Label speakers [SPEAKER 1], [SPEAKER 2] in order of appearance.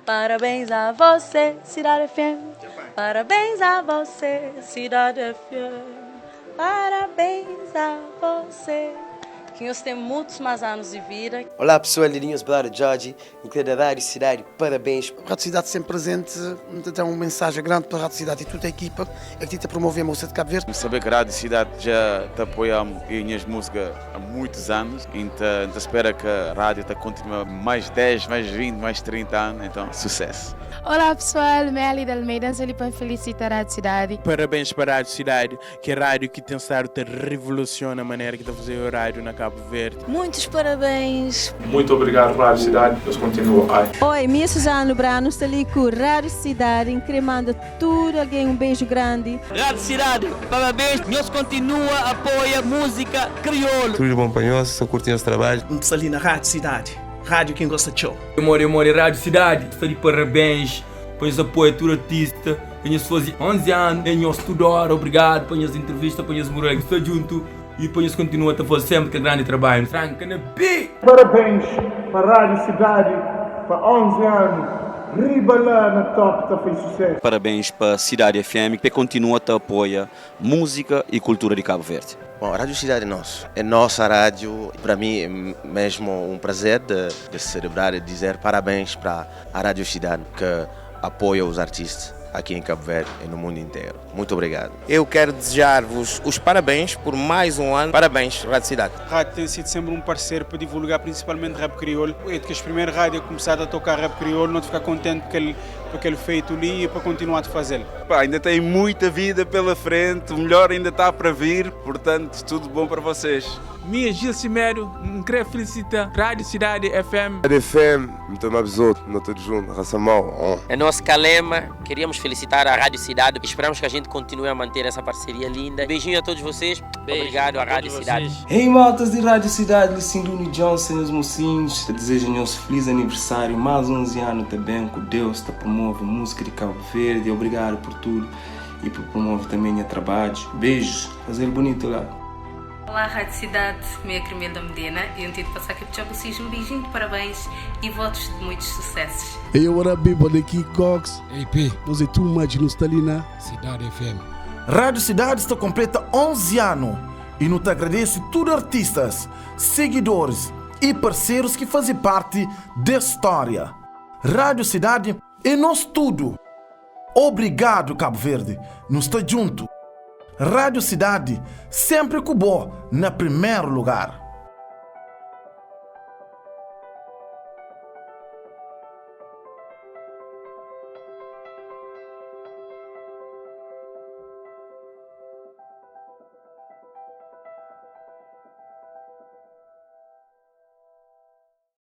[SPEAKER 1] Parabéns a você, Cidade FM. Parabéns a você, Cidade FM. Parabéns a você. Que nhos tem muitos mais anos de vida.
[SPEAKER 2] Olá pessoal, Lilinhos Brother Jorge, inclui da Rádio Cidade, parabéns.
[SPEAKER 3] Rádio Cidade sempre presente, tem uma mensagem grande para a Rádio Cidade e toda a equipa é que tenta promover a música de Cabo Verde.
[SPEAKER 4] Saber que a Rádio Cidade já te apoia em minhas músicas há muitos anos, então, então espero que a rádio te continue mais 10, mais 20, mais 30 anos, então sucesso.
[SPEAKER 5] Olá pessoal, Meli de Almeida, ali para felicitar a Rádio Cidade.
[SPEAKER 6] Parabéns para a Rádio Cidade, que é a rádio que tem estado a revoluciona a maneira que está a fazer o rádio na Cabo Verde.
[SPEAKER 7] Muitos parabéns.
[SPEAKER 8] Muito obrigado, Rádio Cidade. Deus continua. Ai.
[SPEAKER 9] Oi, minha Suzana Lubrano, está ali com Rádio Cidade, manda tudo alguém um beijo grande.
[SPEAKER 10] Rádio Cidade, parabéns, nós continua apoia música crioulo.
[SPEAKER 11] Tudo bom para nós, só curtindo esse trabalho.
[SPEAKER 12] Um ali na Rádio Cidade, rádio quem gosta de show.
[SPEAKER 13] More, more, Rádio Cidade, está de parabéns, pois apoia todo artista. Nós faz 11 anos, e nós toda hora, obrigado por as entrevistas, por as moral, estou junto e por nós continua a fazer sempre que grande trabalho. Tranca na
[SPEAKER 14] pi! Parabéns para a Rádio Cidade, para 11 anos. Riba lá na top, tá fez sucesso.
[SPEAKER 15] Parabéns para a Cidade FM que continua a apoiar música e cultura de Cabo Verde.
[SPEAKER 2] Bom, a Rádio Cidade é nosso, é nossa rádio. Para mim é mesmo um prazer de, de celebrar e dizer parabéns para a Rádio Cidade que apoia os artistas aqui em Cabo Verde e no mundo inteiro. Muito obrigado.
[SPEAKER 16] Eu quero desejar-vos os parabéns por mais um ano. Parabéns, Rádio Cidade.
[SPEAKER 17] A rádio tem sido sempre um parceiro para divulgar principalmente rap crioulo. É de que as primeiras rádios começaram a tocar rap crioulo, não ficar contente porque ele, porque ele feito ali e para continuar a fazê-lo.
[SPEAKER 4] Pá, ainda tem muita vida pela frente, o melhor ainda está para vir, portanto, tudo bom para vocês.
[SPEAKER 18] Minha Gil Cimério, queria felicitar Rádio Cidade FM.
[SPEAKER 11] Rádio FM, muito mais outro, não todos juntos, raça mal.
[SPEAKER 19] É nosso Calema, queríamos felicitar a Rádio Cidade. Esperamos que a gente continue a manter essa parceria linda. Beijinho a todos vocês. Beijo. Obrigado à Rádio Cidade.
[SPEAKER 20] Hey maltas de Rádio Cidade, Lucinduni Johnson e os mocinhos. Te desejo um feliz aniversário, mais 11 anos também, com Deus te promove música de Cabo Verde. Obrigado por tudo e por promover também o trabalho. Beijos, fazer bonito lá.
[SPEAKER 21] Olá, Rádio Cidade, minha Cremilda Medina e um tito passar aqui para vocês um beijinho de parabéns e votos de muitos sucessos.
[SPEAKER 22] Hey, what up, people? Aqui Cox.
[SPEAKER 23] Hey, P.
[SPEAKER 22] Você too much no está ali na
[SPEAKER 23] Cidade FM.
[SPEAKER 14] Rádio Cidade está completa 11 anos e nos te agradece todos artistas, seguidores e parceiros que fazem parte da história. Rádio Cidade é nosso tudo. Obrigado, Cabo Verde. Nos está junto. Rádio Cidade, sempre com na primeiro lugar.